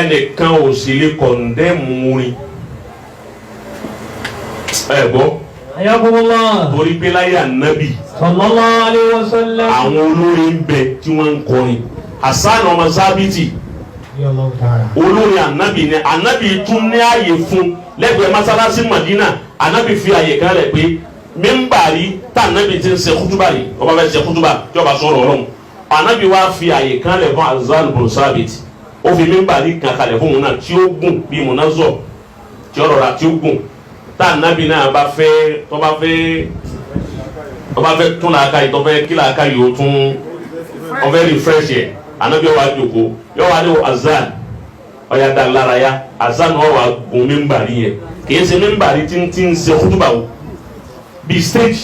Ẹnìkan ò sì lè condemn orin, ẹ gbọ́. Ayakumullah. Torí pé láyé ànábì, Sallallahu alayhi wa sallam. àwọn olórin ń bẹ tí wọ́n ń kọrin. Hasan ọmọ Sábìtì, olórin ànábì ni. Ànábì tún ní ààyè fún lẹ́gbẹ̀ẹ́ masalasi Madina. Ànábì fi ààyè kan lẹ̀ pé mímbàrí tá ànábì ti ń ṣe kútúbà yìí, ọba fẹ́ ṣe kútúbà tí ọba sọ̀rọ̀ Ọlọ́run, ànábì wá fi ààyè kan lẹ̀ fún Hasan bùn Sábìtì. Ó fi mímbàrí kan kalẹ̀ fún òun náà tí ó gùn bíi munazọ, tí ó rọra, tí ó gùn, tá ànábì náà bá fẹ́, tó bá fẹ́, tó bá fẹ́ tún làákà yìí, tó fẹ́ kí làákà yìí ó tún, ó fẹ́ refresh yẹ, ànábì wá jókòó, yóò wá ní azan ọ̀yà dá lára ya. Azan wà wá gun mímbàrí yẹn. Kì í ṣe mímbàrí tí ń tí ń ṣe kútùbà o, bíi stage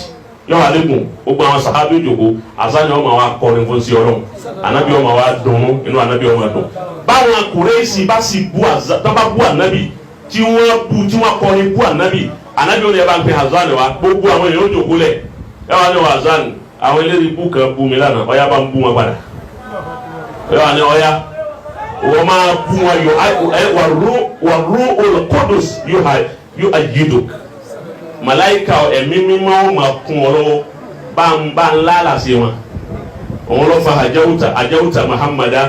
yóò wá lẹ́gùn. Gbogbo àwọn sàhábì jókòó, azan yóò máa wá kọrin fún sí Ọlọ́run, ànábì yóò máa wá dùnnú, inú ànábì yóò máa dùn. Báwọn Kùrẹ́sì bá sì bú azan, tó bá bú ànábì, tí wọ́n bú, tí wọ́n kọrin bú ànábì, ànábì ó ní ẹ bá ń pè azan wa. Gbogbo àwọn èèyàn ó jókòó lẹ̀. Ẹ wá ní wọ azan, àwọn eléyìí bú kan bú mi lánàá, ọ̀yá bá ń bú wọn padà. Ẹ wá ní ọ̀yá wọ́n máa bú wọn yọ ẹ wà rú olùkọ́dùs yóò ayédò malayika, ẹ̀mí mímọ́ ó máa kún ọ lọ́wọ́, bá ń bá ń lálàsí wọn. Òun ló fa àjẹwùtà àjẹwùtà Muhammada.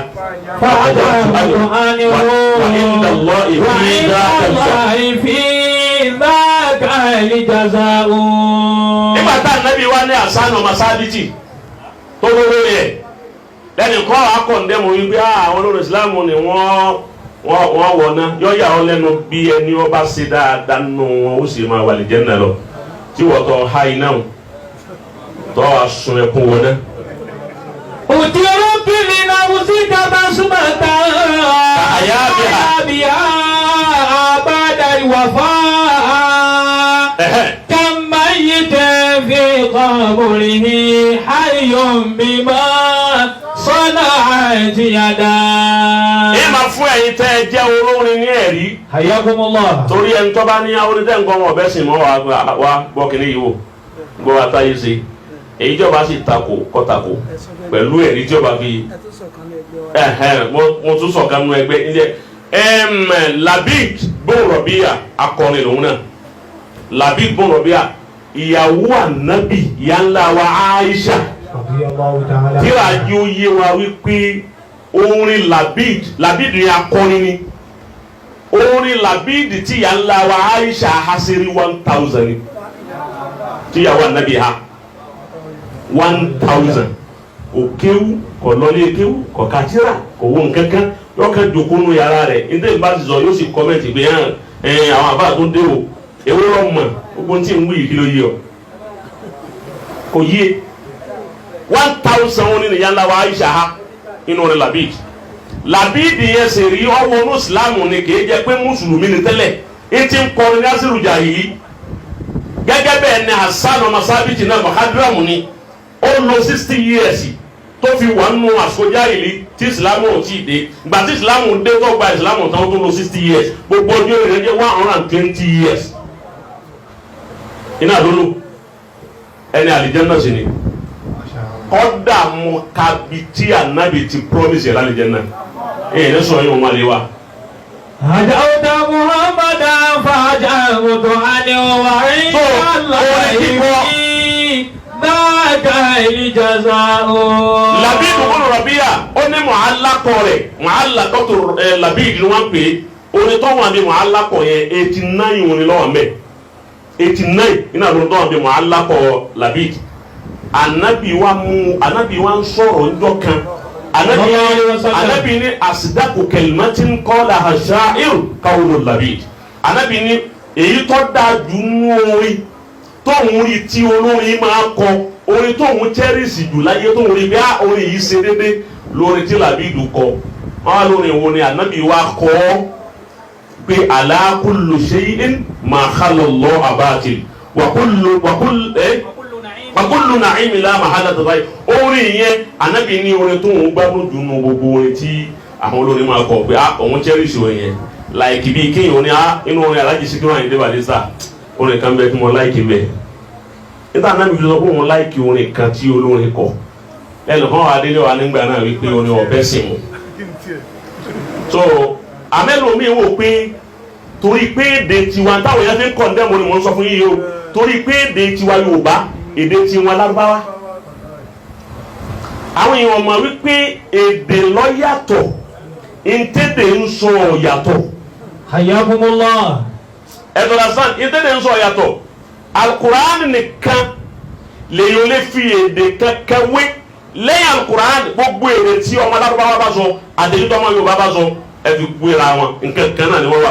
فعجبت عنه. وعند الله في وعند ذاك الله في ذاك الجزاء. Nígbà tá ànábì wá ní àsánù ọmọ sábìtì tó lórí ẹ̀ lẹ́nu kọ́ a condemn wípé àwọn olórí Ìsìlámù ni wọ́n wọ̀ ná, yọ yà ọ́ lẹ́nu bí ẹni ọba ṣe dáadáa nù wọn, ó sì máa wà lè jẹ́ nà lọ tí wọ́n tọ́ ha iná o tọ́ a sun ẹkún wọn náà. اترك لنفسك بصمة تحيا بها. بها بعد الوفاء. كم ميت في قبره حي بما صنعت يداه. Ẹ máa fún ẹ̀yin tẹ́ ẹ jẹ́ olórin ní ẹ̀rí. حياكم الله. Torí ẹni tó bá ní àwọn onídẹ́ nǹkan wọn ọ̀bẹ sìn mọ́ wa wá gbọ́ kínní yìí wò, gbọ́ wa táyé ṣe èyí tí ọba sì takò kọ́ takò pẹ̀lú ẹ̀rí tí ọba fi ẹ̀hẹ́n. Mo tún sọ̀kan nínú ẹgbẹ́ ilé Labid bóńrọ̀bíà, akọrin lòun náà. Labid bóńrọ̀bíà, ìyàwó ànábì, ìyá ńlá wa Aisha, رضي الله تعالى. Tíra yóò yé wa wípé orin Labid, Labid ni akọrin ni, orin Labid tí ìyá ńlá wa Aisha hasiri 1,000 ni, tí ìyàwó ànábì ha 1,000. Kò kéwú, kò lọlé kéwú, kò ka tírà, kò wo nǹkankan, yóò kàn jòkó nu yàrá rẹ̀ ní tẹ́lẹ̀ bá ti sọ, yóò sì comment pé hàn ẹ̀ àwọn àbá tó dé o, èwo lọ mọ̀ gbogbo tí ń wí yìí, kí ló yé ọ? Kò yé. 1,000 wọn ni ìyá ńlá wa Aisha ha inú rẹ̀. Labid, Labid yẹn sì rí ọwọ́ ní Ìsìlámù ni, kì í jẹ́ pé mùsùlùmí ni tẹ́lẹ̀, e ti ń kọrin ní asirujà yìí. Gẹ́gẹ́ bẹ́ẹ̀ ni Hasan ọmọ Sábìtì náà, muhadramu ni. Ó lò 60 years tó fi wà nù àsọjá ìlí tí Ìsìlámù ò tí ì dé. Gbà tí Ìsìlámù dé, tó gba Ìsìlámù tán, ó tún lò 60 years. Gbogbo ọjọ́ rẹ̀ jẹ́ 120 years. Iná ló lò, ẹni àlìjẹ́nnà sì ni. Kọ́dà mo ka bi tí ànábì ti promise yẹn lálìjẹ́nnà èyí ní sọ yín, wọn lè wa. هجوت محمدا فهجوت عنه وعند الله في ذاك الجزاء. Labid bùnú Rabia, ó ní mu'allaqah rẹ̀, mu'allaqatu ẹ̀ Labid ni wọ́n pè é. Orin tó wà ní mu'allaqah yẹn, 89 orin lọ́wọ́ mẹ́, 89 iná ló tó wà ní mu'allaqah Labid. Anabi wa mú, anabi wa ń sọ̀rọ̀ ńjọ́ kan, anabi Sallallahu alaihi wasallam. Anabi ní asdaqu kalimatin qalaha sha'ir qawlu Labid. Anabi ní èyí tó dáa jù nú orin tóun rí tí olórin máa kọ, orin tóun cherish jù láyé, tóun rí bí a orin yìí ṣe déédé lórin tí Làbídù kọ. Wọn wá lórin wo ni anabi wa kọ ọ́ pé ala kullu shay'in ma khala Allaha batil wa kullu wa kullu wa kullu na'imi la mahala tàbí. Orin yẹn, anabi ní orin tóun gbádùn jù nù gbogbo orin tí àwọn olórin máa kọ, pé ah, òun cherish orin yẹn. Like bíi kéèyàn ní ah, inú orin Alhaji Sikiru Ayinde Barrister, orin kan bẹ tí mo like bẹ. Nígbà anabi fi sọ pé òun like orin kan tí olórin kọ, ẹnìkan wà délé wa nígbà náà wípé orin ọ̀bẹ sì mú. So Àmẹ́lòmíì wò pé torí pé èdè tiwa táwọn èèyàn fi ń condemn ni mò ń sọ fún yín yìí o, torí pé èdè tiwa Yorùbá, èdè tiwọn Lárúbáwá, àwọn èèyàn mọ̀ wípé èdè ló yàtọ̀, ntẹ́dẹ̀ ń sọ yàtọ̀. Hayyakumullah. Ẹ̀dọ̀dàsán, ntẹ́dẹ̀ ń sọ yàtọ̀. Alukur'an nìkan lèyìn lè fi èdè kankan wé lẹ́yìn alukur'an. Gbogbo èdè tí ọmọ Lárúbáwá bá sọ àtẹ̀yìn tó ọmọ Yorùbá bá sọ, ẹ fi wéra wọn, nǹkan kan náà ni wọ́n wà.